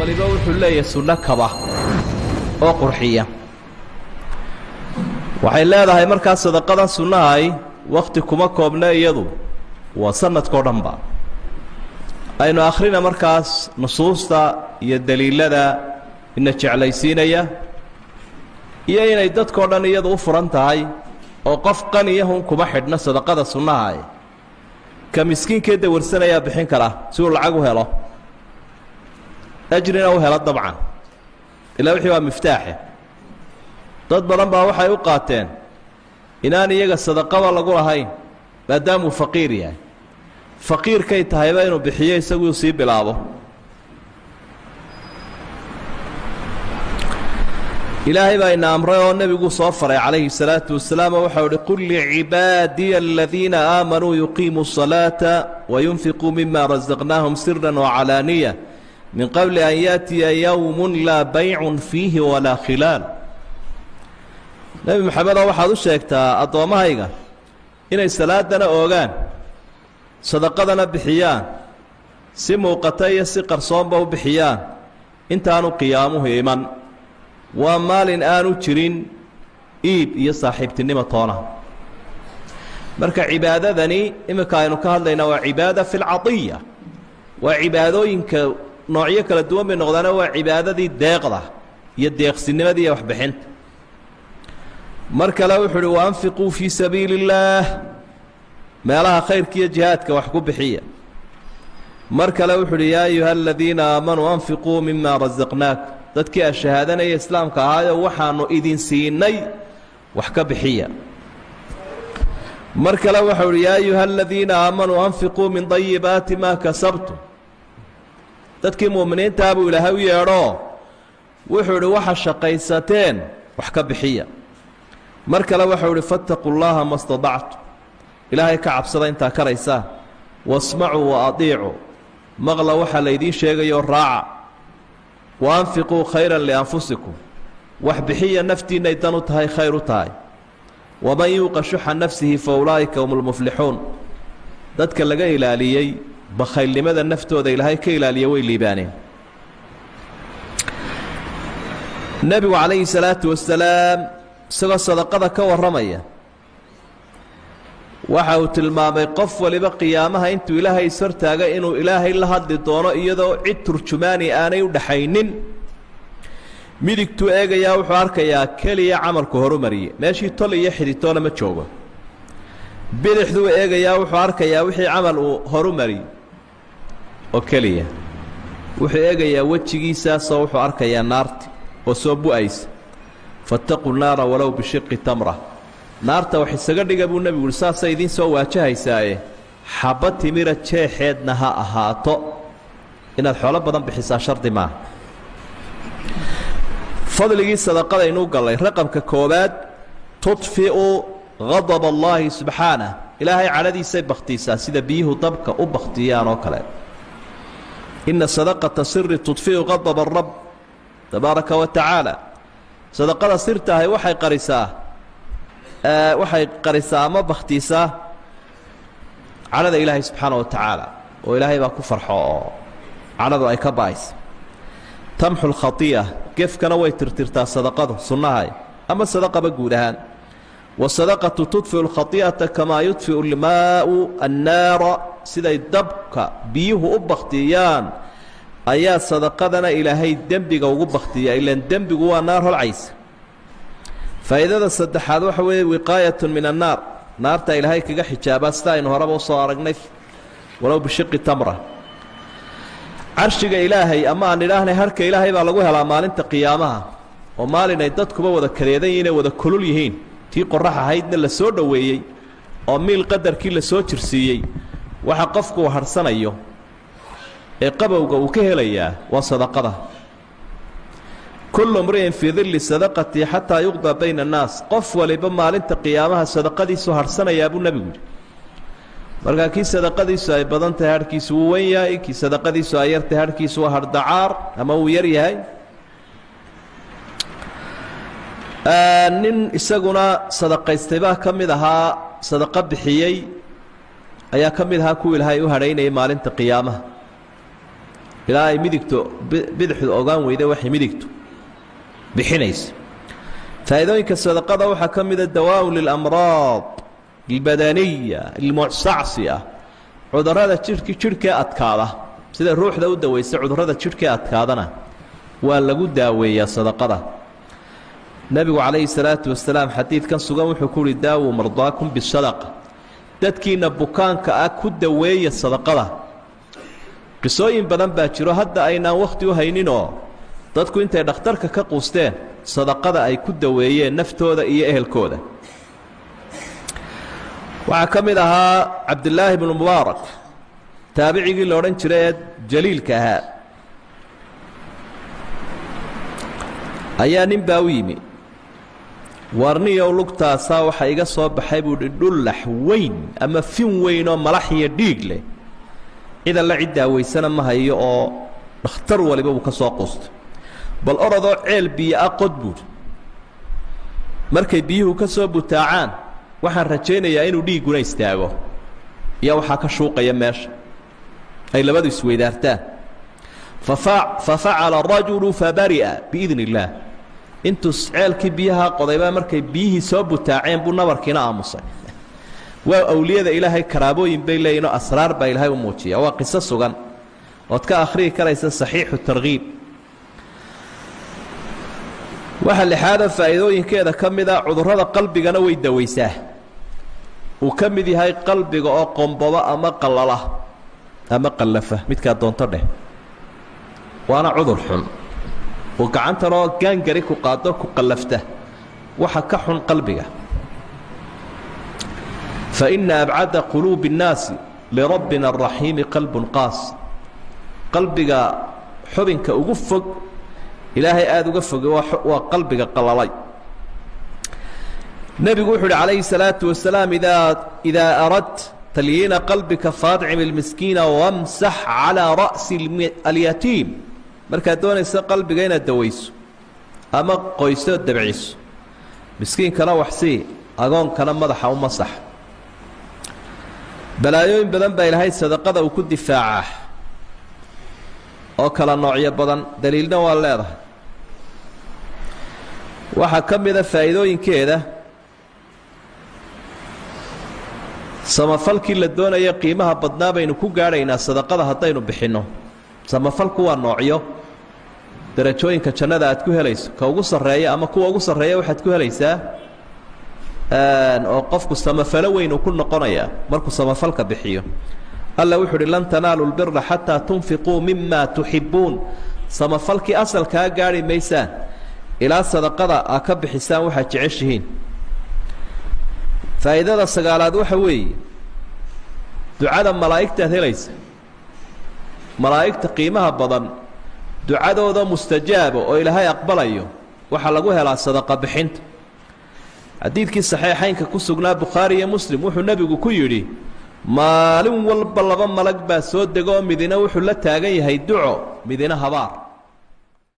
Waliba wuxuu leeyahay sunno kaba oo qurxiya. Waxay leedahay markaa sadaqadan sunnahay wakhti kuma koobna, iyadu waa sanadkao dhanba. Aynu akhrina markaas nusuusta iyo daliilada ina jeclaysiinaya iyo inay dadkao dhan iyadu u furan tahay, oo qof qaniyahun kuma xidhna sadaqada sunnahay. Ka miskiinkee dawarsanayaa bixin kara si uu lacag u helo, ajrina u helo dabcan, ilaa wixii waa miftaaxe. Dad badan baa waxay u qaateen inaan iyaga sadaqaba lagu lahayn maadaamuu faqiir yahay. Faqiirkay tahayba inuu bixiyo isaguu sii bilaabo. Ilaahay baa ina amray oo nebiguu soo faray calayhi salaatu wasalaam, oo waxau uhi: qul licibaadiya aladiina aamanuu yuqiimuu الصalaata wayunfiquu mima rasaqnaahum sira wacalaaniya min qabli an yaأtiya yowm laa baycun fiihi walaa khilaal. Nebi Maxamedoo, waxaad u sheegtaa addoommahayga inay salaadana oogaan, sadaqadana bixiyaan, si muuqata iyo si qarsoonba u bixiyaan, intaanu qiyaamuhu iman. Waa maalin aanu jirin iib iyo saaxiibtinimo toona. Marka cibaadadani iminka aynu ka hadlaynaa waa cibaada fi lcaiya, waa cibaadooyinka noocyo kala duwan bay noqdaane, waa cibaadadii deeqda iyo deeqsinimadii iyo waxbixinta. Mar kale wuxuu uhi: waanfiquu fii sabiili اllaah, meelaha khayrka iyo jihaadka wax ku bixiya. Mar kale wuxuu uhi: yaa ayuha aladiina aamanuu anfiquu mima rasaqnaakum, dadkii a shahaadanaya islaamka ahaayo, waxaanu idin siinay wax ka bixiya. Mar kale waxau uhi: yaa ayuha aladiina aamanuu anfiquu min dayibaati maa kasabtum. Dadkii mu'miniintaa buu Ilaahay u yeedhoo wuxuu idhi: waxa shaqaysateen wax ka bixiya. Mar kale waxau idhi: fattaquu llaha ma stadactum, Ilaahay ka cabsada intaa karaysaa, wasmacuu wa adiicuu, maqla waxaa laydiin sheegayo raaca, wa anfiquu khayran lianfusikum, wax bixiya naftiinnay dan u tahay, khayr u tahay. Waman yuuqa shuxa nafsihi fa ulaa'ika hum lmuflixuun. Dadka laga ilaaliyey bakhaylnimada naftooda Ilaahay ka ilaaliya way liibaaneen. Nebigu calayhi salaatu wasalaam isagoo sadaqada ka warramaya waxa uu tilmaamay qof waliba qiyaamaha intuu Ilaahay ishortaagay inuu Ilaahay la hadli doono iyadoo cid turjumaani aanay u dhaxaynin. Midigtuu eegayaa, wuxuu arkayaa keliya camalku horumariyey, meeshii tol iyo xiditoona ma joogo. Bidixduu eegayaa, wuxuu arkayaa wixii camal uu horumariyey oo keliya. Wuxuu eegayaa wejigiisaasoo wuxuu arkayaa naarti oo soo bu'aysa. Fattaquu naara walow bishiqi tamra, naarta wax isaga dhiga buu nebigu uhi, saasay idiin soo waajahaysaaye, xabba timira jeexeedna ha ahaato. Inaad xoolo badan bixisaa shardi maaha. Fadligii sadaqadaynuu gallay. Raqamka koowaad: tudfi'u gadab allaahi subxaanah, Ilaahay cadhadiisay bakhtiisaa sida biyuhu dabka u bakhtiyaan oo kale. Inna sadaqata siri tudfi'u gadab arab tabaaraka wa tacaala. Sadaqada sirtaahay waxay qarisaa, waxay qarisaa ama bakhtiisaa cadhada Ilaahay subxaana wa tacaala, oo Ilaahay baa ku farxo oo cadhadu ay ka ba'aysa. Tamxu lkhati'a, gefkana way tirtirtaa sadaqadu sunnahay ama sadaqaba guud ahaan. Wasadaqatu tudfiu lkhati'ata kamaa yudfiu lmaa'u annaara, siday dabka biyuhu u bakhtiyaan ayaa sadaqadana Ilaahay dembiga ugu bakhtiya, ilaan dembigu waa naar holcaysa. Faa'iidada saddexaad waxa weeye wiqaayatun min annaar, naarta Ilaahay kaga xijaabaa, sida aynu horeba usoo aragnay, walow bishiqi tamra. Carshiga Ilaahay, ama aan idhaahnay harka Ilaahay, baa lagu helaa maalinta qiyaamaha, oo maalin ay dadkuba wada kadeedan yihiin ee wada kulul yihiin, tii qorax ahaydna la soo dhoweeyey oo miil qadarkii la soo jirsiiyey. Waxa qofku uu harhsanayo ee qabowga uu ka helayaa waa sadaqada. Kullu mri'in fii dilli sadaqatii xataa yuqdaa bayna annaas, qof waliba maalinta qiyaamaha sadaqadiisu harhsanayaa buu nebigu yidhi. Markaa kii sadaqadiisu ay badan tahay harhkiisu wuu wen yahay, kii sadaqadiisu ay yartahay harhkiisu waa hardhacaar ama wuu yar yahay. Nin isaguna sadaqaystay baa ka mid ahaa, sadaqo bixiyey ayaa ka mid ahaa kuwii Ilaahay u hadhaynayay maalinta qiyaamaha. Ilaa ay midigtu bidixdu ogaan weyda waxay midigtu bixinaysa. Faa'iidooyinka sadaqada waxaa ka mida dawaaun lilamraad albadaniya almucsacsiya, cudurrada jidhki jidhkee adkaada, sida ruuxda u dawaysa cudurrada jidhkee adkaadana waa lagu daaweeyaa sadaqada. Nebigu calayhi salaatu wasalaam xadiidkan sugan wuxuu ku uhi: daawuu mardaakum bisadaqa, dadkiinna bukaanka ah ku daweeya sadaqada. Qisooyin badan baa jiro hadda aynaan wakhti u hayninoo dadku intay dhakhtarka ka quusteen sadaqada ay ku daweeyeen naftooda iyo ehelkooda. Waxaa ka mid ahaa Cabdilaahi bnu Mubaarak, taabicigii la odhan jiray ee jaliilka ahaa, ayaa nin baa u yimi: warniyow, lugtaasaa waxa iga soo baxay, buu hi, dhullax weyn ama fin weyn oo malax iyo dhiig leh, cid alla cid daawaysana ma hayo oo dhakhtar waliba buu ka soo quustay. Bal orodoo ceel biyo ah qod, buuhi, markay biyuhu ka soo butaacaan waxaan rajaynayaa inuu dhiigguna istaago iyo waxaa ka shuuqaya meesha ay labadu isweydaartaan. Fa facala arajulu fabari'a biidn illaah. Intuu ceelkii biyaha qodaybaa markay biyihii soo butaaceen buu nabarkiina aamusay. Waa awliyada Ilaahay, karaabooyin bay leeyihin oo asraar baa Ilaahay u muujiya. Waa qiso sugan ood ka akhriyi karaysa Saxiixu Targhiib. Waxaa lixaada faa'iidooyinkeeda ka mid a cudurrada qalbigana way dawaysaa, uu ka mid yahay qalbiga oo qomboba ama qallala ama qallafa, midkaa doonto dheh, waana cudur xun oo gacantanoo gaangari ku qaado ku qallafta waxa ka xun qalbiga. Fa inna abcada quluubi اnnaasi lirabbina araxiimi qalbun qaas. Qalbiga xubinka ugu fog Ilaahay aada uga foge waa qalbiga qalalay. Nebigu wuxu uhi calayhi الsalaaةu wasalaam: idaa aradta talyiina qalbika faadcim اlmiskiina wamsax calىa ra'si alyatiim. Markaad doonaysa qalbiga inaad dawayso ama qoyso, dabciso, miskiinkana waxsii, agoonkana madaxa u masax. Balaayooyin badan baa Ilaahay sadaqada uu ku difaacaa oo kala noocyo badan, daliilna waa leedahay. Waxaa ka mida faa'iidooyinkeeda samafalkii la doonaya qiimaha badnaa baynu ku gaadhaynaa sadaqada haddaynu bixinno. Samafalku waa noocyo, darajooyinka jannada aad ku helayso ka ugu sarreeya ama kuwa ugu sarreeya waxaad ku helaysaa oo qofku samafalo weyn uu ku noqonayaa markuu samafalka bixiyo. Alla wuxu uhi: lan tanaalu lbira xataa tunfiquu mima tuxibbuun. Samafalkii asalkaa gaadhi maysaan ilaa sadaqada aa ka bixisaan waxaad jeceshihiin. Faa'iidada sagaalaad waxa weeye ducada malaa'igtaad helaysa, malaa'igta qiimaha badan ducadooda mustajaaba oo Ilaahay aqbalayo waxaa lagu helaa sadaqa bixinta. Xadiidkii saxiixaynka ku sugnaa, Bukhaari iyo Muslim, wuxuu nebigu ku yidhi: maalin walba laba malag baa soo dego oo midina wuxuu la taagan yahay duco, midina habaar.